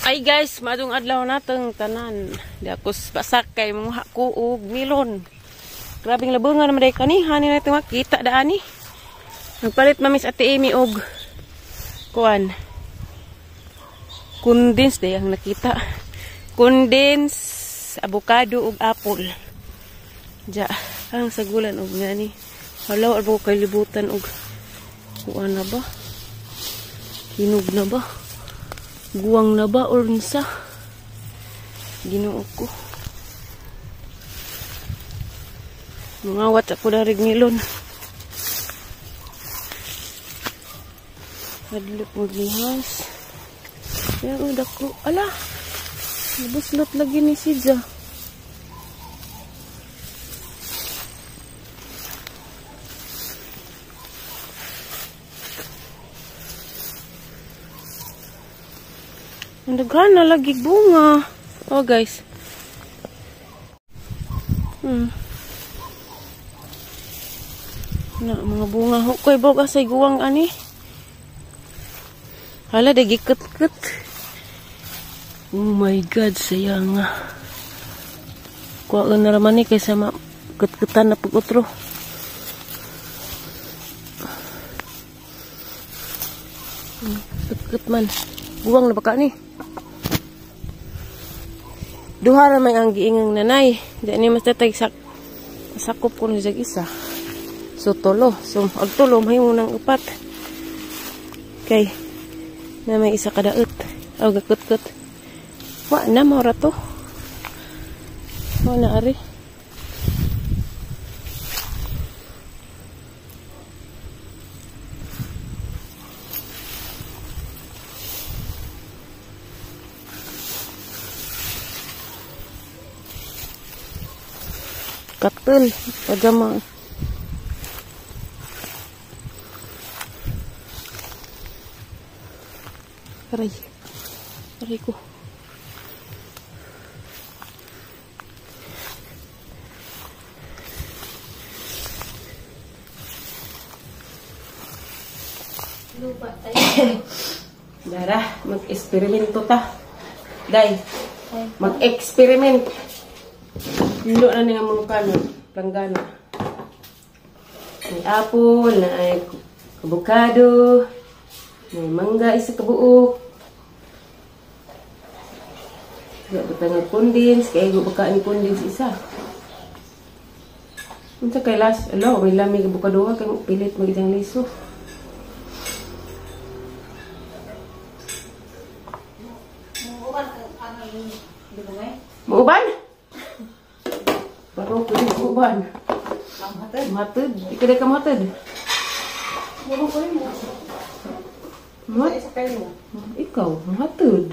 Ay guys, maadong adlaw natong tanan. Di ako basak kay manguha ko og melon. Grabing labungan naman day kani, hani na ito makita daan ni. Nagpalit mamis Ate Amy og kuan. Condense day ang nakita. Condense, avocado ug apple. Ja, ang sagulan og ngani. Hala, arbo kay libutan og kuan na ba? Hinog na ba? Guwang na ba or unsa? Ginoo ko. Mangawat ako darig milon. Hadlok maglihas. Pero dako, ala. Nabuslot lagi ni Sidza. Ang daghan na lagi bunga. Oh guys. Na mga bunga hukoy bog asay guwang ani. Hala de giket-ket. Oh my God, sayang. Kuha na raman ni kaysa maketketan na pag-utro. Ketket man. Guwang na baka ni. Duha ra may ang giingang nanay. Di ni mas tatay sakop ko ni jag isa. So tulo. So ag tulo mahimo nang upat. Kay na may isa kadaot. Aw gakut-kut. Wa na mao ra to. Wa na ari. Katul pajama. Aray. Aray ko. Lupa tayo. Dara, mag-eksperimento ta. Day, mag-experiment. Lulo na nga mga kano, planggana. May apple, may avocado, may mangga isa kabuok. Ga butang nga condense, kay go baka ni condense isa. Unsa kay las? Alo, may lami avocado kay mo pilit mag isang liso. Muuban? Baru ko din uban. Matid. Ikaw ka matid. Mat? Ikaw, matid.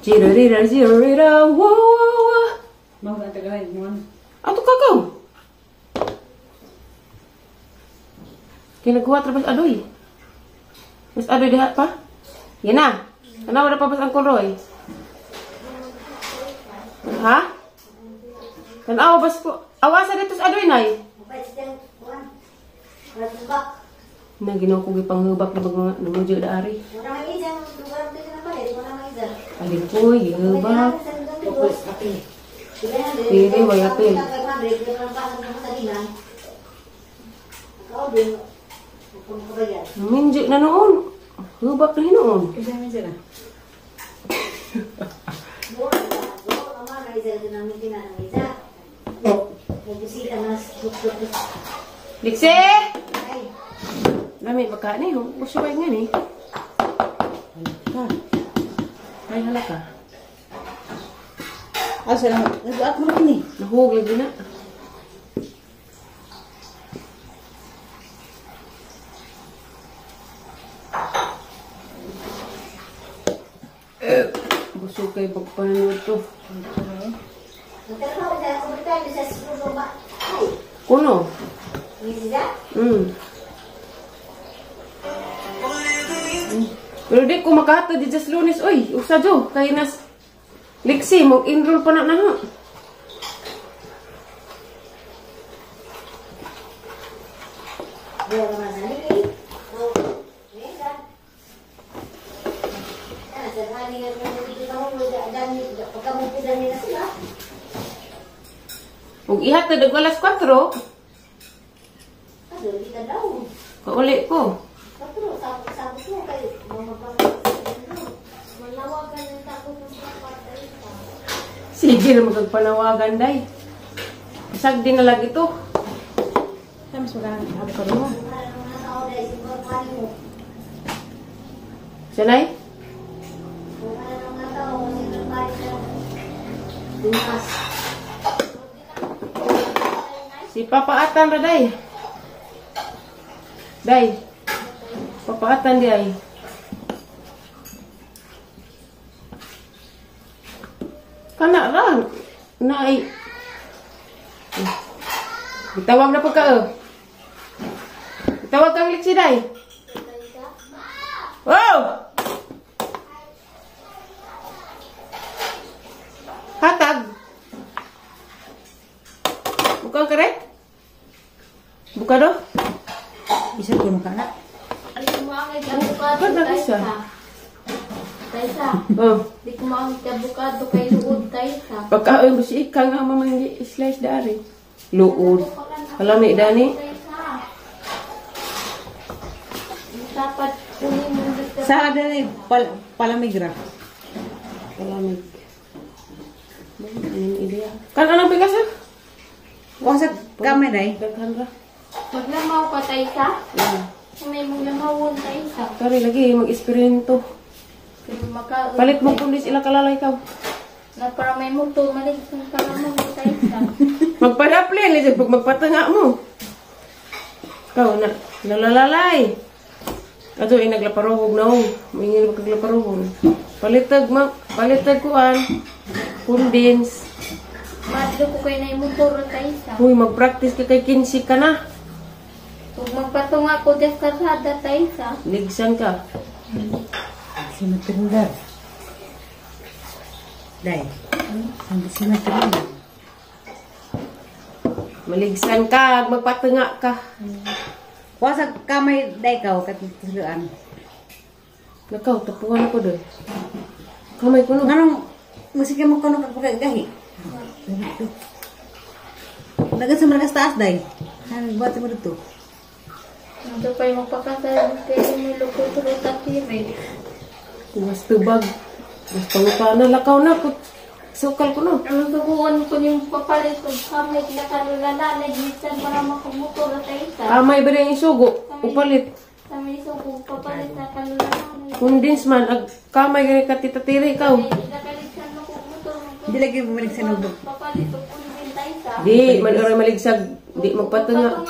Jirarira, jirarira, wa wa wa. Ato kakaw. Kinagawa trabas adoy. Mas adoy diha pa? Yan na. Ano wala pa bas ang Roy? Ha? Tanaw bas ko. Awasa dito sa adoy nay. Na ginoo ko gipanghubak na bago namudyo da ari. Alikoy, gihubak. Pili way apil. Minjo na noon. Hubak na hinuon. Liksi! Lami baka ni, gusto ba nga ni? Halaka. Ay, halaka. Asa lang, nag-at mo ni. Nahug lagi na. Busog kay pagpanood to. Kuno? Pero di ko makahatod di just Lunes. Oy, usa jo. Kay nas Liksi, mag-enroll pa na na. Ug ihatod og alas 4. Kauli ko. Sige na magpanawagan day. Isag din na lagi to. Mas magandang avocado mo. Sanay? Si Papa Atan ra day. Day. Papa Atan di ay. Kana ra naay. Gitawag na po ka oh. Gitawag kang liksi day. Wow! Hatag. Bukang karet? Buka do? Isa ko maka na. Buka isa. Taysa. Oh. Di ko maangit avocado kay luod taysa. Pagkaon mo si ikaw nga mamang slice dari. Luod. Kalami dani. Dapat kunin mo dito. Sa dali palamig ra. Palamig. Anong ideya? Kan anong bigas ah? Wa sa kamay day. Daghan ra. Maglamaw ka taysa. May maglamawon taysa. Kari lagi mag-eksperimento. Palit mo kundis ila kalalay ikaw. Na para may muto malig kang kalamon taysa. Magpadaplin lisod pag magpatanga mo. Ikaw na nalalalay. Ato ay naglaparohog na oh. Mingil ba kaglaparohog? Palitag ma, palitag kuan. Kundins. Madlo ko kay nay motor taysa. Huy, mag-practice ka kay 15 ka na. Ug magpatunga ko des kalsada taysa. Ligsan ka. Si Matilda. Day. Ang si Matilda. Maligsan ka, magpatunga ka. Wa sa kamay day kaw katuluan. Nakaw, tapuhan ako doon. Kamay ko no. Nganong musika mo kuno kag pagkagahi? Dagan sa mga taas day. Ano buhat mo dito? Ito pa'y magpakasal kay may lukot tire. Mas tubag. Mas pangutana, lakaw na. Sukal ko no. Ang suguan ko yung papalit og kamay na kalulala nagbisan para makamotor taysa. Kamay ba rin isugo? Upalit. Sa may sugo papalit na kalulala. Kundins man, ag kamay gani ka titatiri ikaw. Di lagi bumalik sa nubog. Papalit og kundin taysa. Di, man oray maligsag. Di magpatunga.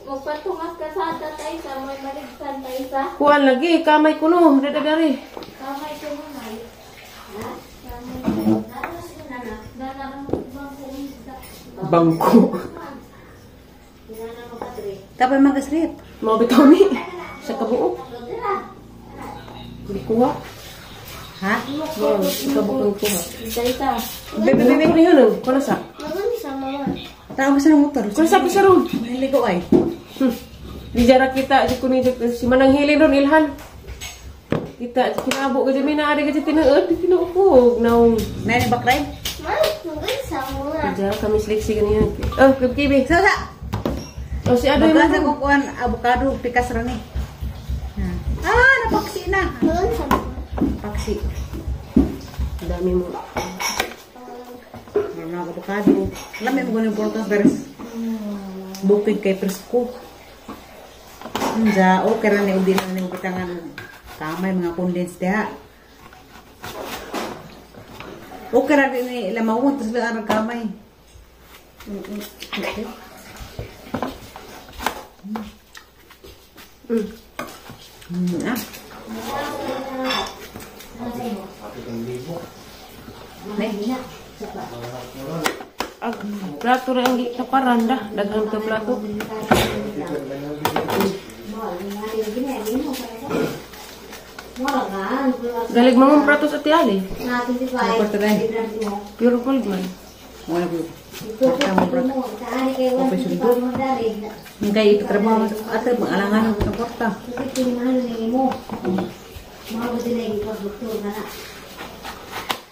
Magpatunga ka sa taysa, may maligsan taysa. Kuan lagi, kamay ko no. Dadagari. Kamay ko mo nay. Ha? Bangko. Tapos mga kasrip. Mga bitaw ni. Sa kabuok. Hindi kuha. Ha? Wow, sa kabuok ang kuha. Taysa. Bebe, bebe, bebe. Yun, kuna sa. Tao mo sa motor. Kuna sa bisa ron. Mahiligo ay. Di jara kita, di ko ni si Manang Hilin ron, ilhan. Kita, kinabok ka dyan, may naari ka dyan, tinuod, tinuupog. Naong. Nani bakray? Di jara kami siliksi ganyan. Oh, kibi. Sa sa. Oh, si Adoy Magasa mo. ko kuan avocado pikas ra ni. Ah, napaksi na. Paksi. Dami mo. Mga avocado. Lami mo ganing prutas beres. Bukid kay presko. Unja, okay ra ni ug di na ni bitangan kamay mga condensed diha. Okay ra ni lamawon tas lang ang kamay. Okay. Ah. Ag plato ra ang kaparan dah, daghan ka plato. Galig mangong plato sa tiali. Pure gold man. Wala ko. Porta mo bro. Okay, sundo. Kay ipatrabaho ate mangalangan ko sa porta.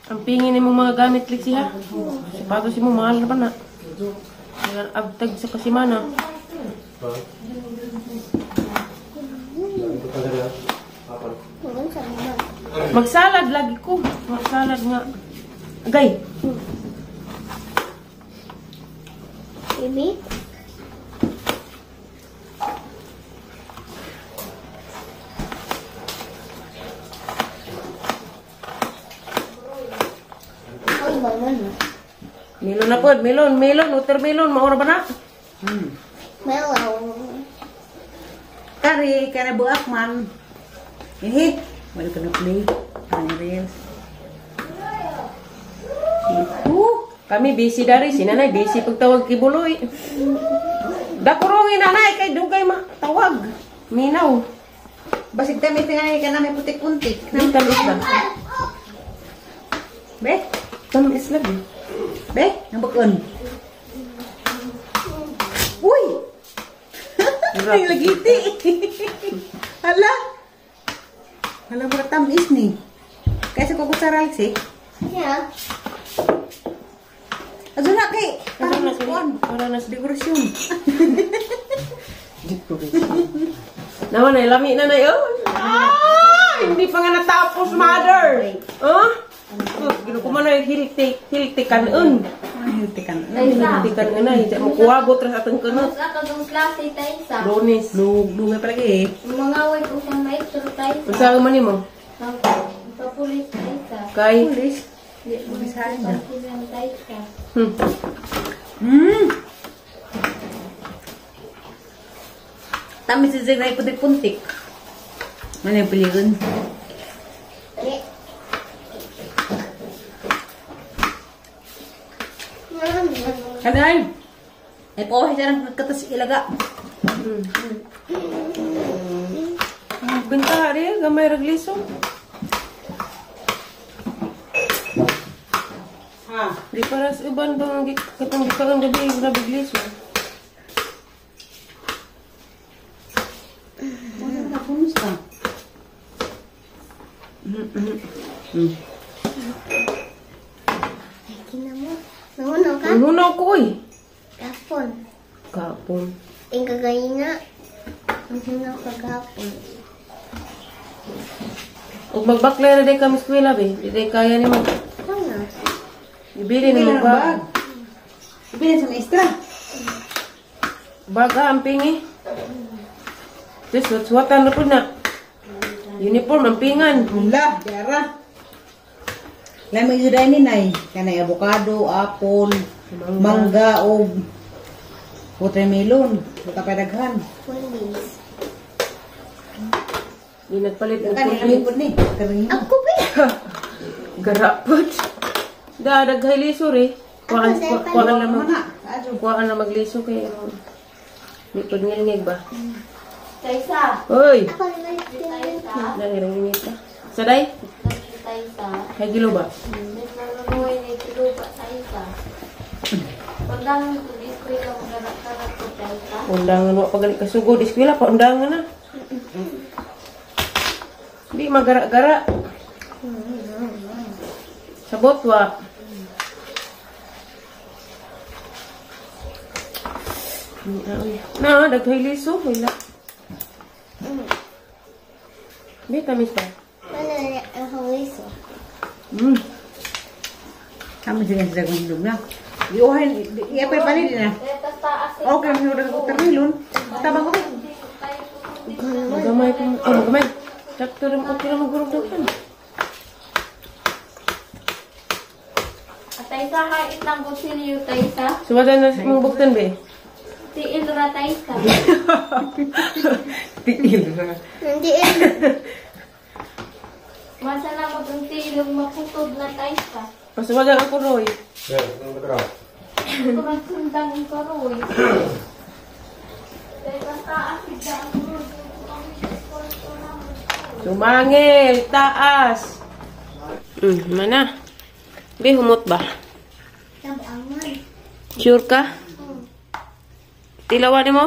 Ang pingin ni mong mga gamit, Lexi, ha? Sapatos mo, mahal na ba na? Abtag sa kasimana. Magsalad lagi ko. Magsalad nga. Agay. Baby? Melon na po. Melon, melon, watermelon. Maura ba na? Melon. Kari, kaya buak man. Eh, wala ka na play. Ang reels. Kami busy dari. Si nanay busy pagtawag kibuloy. Dakurungin nanay kay dugay matawag. Minaw. Basig tamis nga ka na may putik-untik. Tamis lang. Be? Tamis lang. Be, nabakon. Uy! Ay, lagiti. Hala. Hala, mura tamis ni. Kaya sa kukusaral, si? Yeah. Azo na kay para na kuan, para na sa dekorasyon. Naman ay lami na na yun. Ah, hindi pa nga natapos, mother. Huh? Ginukuman na yung hilti kanon. Hilti kanon. Hilti kanon na. Hindi mo kuwagot rin sa atong kanot. Mas akong klase tayo sa. Lunes. Lugay palagi eh. Mga away ko sa maestro tayo sa. Unsa man nimo? Papulis tayo sa. Kay Pulis. Pulis tayo sa. Tami si Zeg na iputik-puntik. Ano yung piligon? Ano ay? Ay po, siya nang katas ilaga. Benta rin, gamay ragliso. Ha? Di para sa uban bang katong gikaon gabi grabe gliso. Wala na kumusta? Ay, kinamo. Nangunaw ka? Nangunaw ko oy. Gapon. Gapon. Ang kagayina. Nangunaw ka gapon. Ug magbaklay na day kami eskwela be. Di day kaya ni mag. Ano? Ibili ni mo bag. Ibili sa maestra. Bag ha, ang pingi. Diyos, suwatan na po na. Uniform, ang pingan. Hula, diara. Lamig yun ni nay. Kanay avocado, apple, mangga, og watermelon. Buta pa daghan. Pulis. Di nagpalit og Kani pulis. lami ni. Karon Ako ba? Garapot. Da, daghay liso re. Kuhaan, kuhaan na mag, kuhaan na magliso kay ano. Di pag ngilngig ba? Taysa. Hoy! Ako naman Taysa. Nangirang inita. Saday? Taysa. Kay gilo ba? Naglaruay na kilo ba Taysa? Pagdangan ko, eskwela magarak-karak ko Taysa. Undangan wa pagali kasugod eskwela pa undangan na. Di magara-gara. Sabot wa. Na, daghay liso, wala. Di tamis pa. Wala ang liso. Kami sila sa dagang hilog na. Iuhin, iapay pa nila na. Okay, may udah watermelon. Tabang ko. Magamay ko. Oh, magamay. Sakto rin, okay lang magurog daghan. At Taysa, hait lang kutsilyo Taysa. Suwatan na mong buktan be. Tiil ra Taysa. Tiil ra. Hindi. Masalamat ang tiilong maputod na Taysa. Pasuwagan ako, Roy. Kurang sundang ang karoy. Dahil taas, bigla ang karoy. Sumangil, taas. Mana? Be, humot ba? Tabangan. Sure ka? Tilawan mo?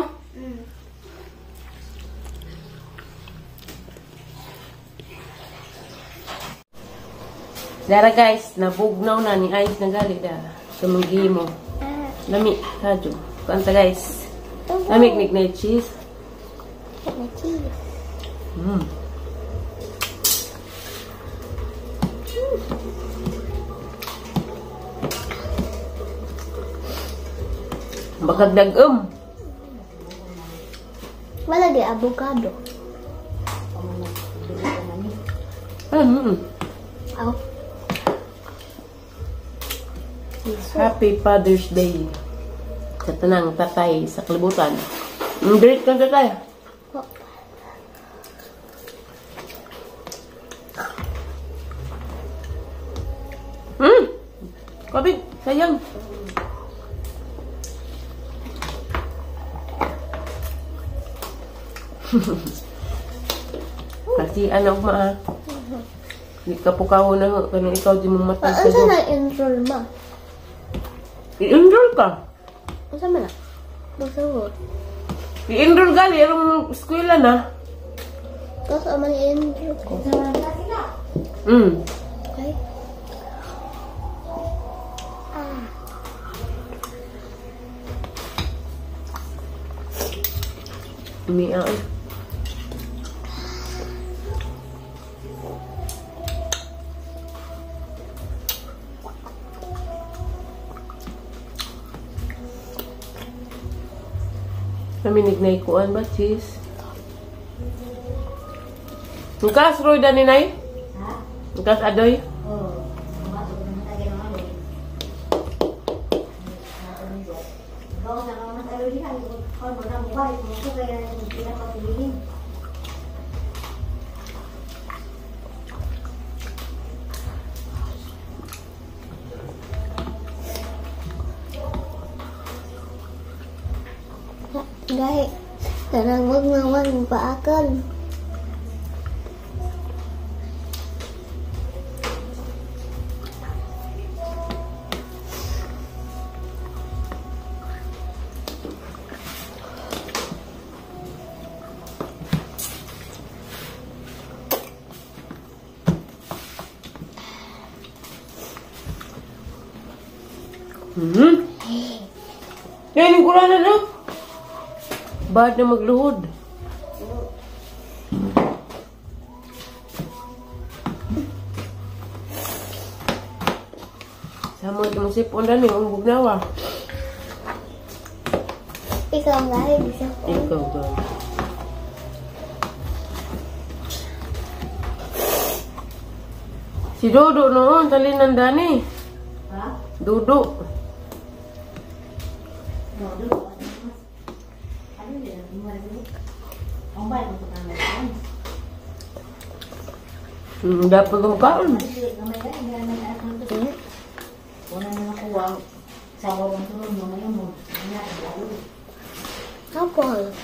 Dara guys, nabugnaw na ni Ice na gali da. Sumagi mo. Lami, kadyo. Kanta guys. Lami nig na cheese. Cheese. Bakag dagom. Wala di avocado. Oh. Happy Father's Day sa tanang tatay sa kalibutan. Great kang tatay. Kabig, sayang. Kasi ano ma, di ka pukaw na kanang ikaw di mo matag sa. Unsa na enroll ma? I-enroll ka. Unsa man na? Magsugot. I-enroll gali arong eskwela na. Kasi man i-enroll ko. Okay. Umiya. Kami nagnaikuan ba, cheese? Nagkas, Roy, dani, Nay? Ha? Nagkas, Adoy? Oo. Gahi, tanang wag naman paakal. Yan yung kulanan, no? Bad na magluhod. Sama ito mong sipon na niyo, ang bugnawa. Ikaw nga, isa ko. Ikaw ba? Si Dodo noon, talinan dani. Ha? Dodo. Dodo. Dapat kong kaon. Apple.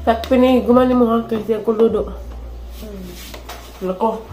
Takpini, gumani mo ha, kasi ako ludo. Nako.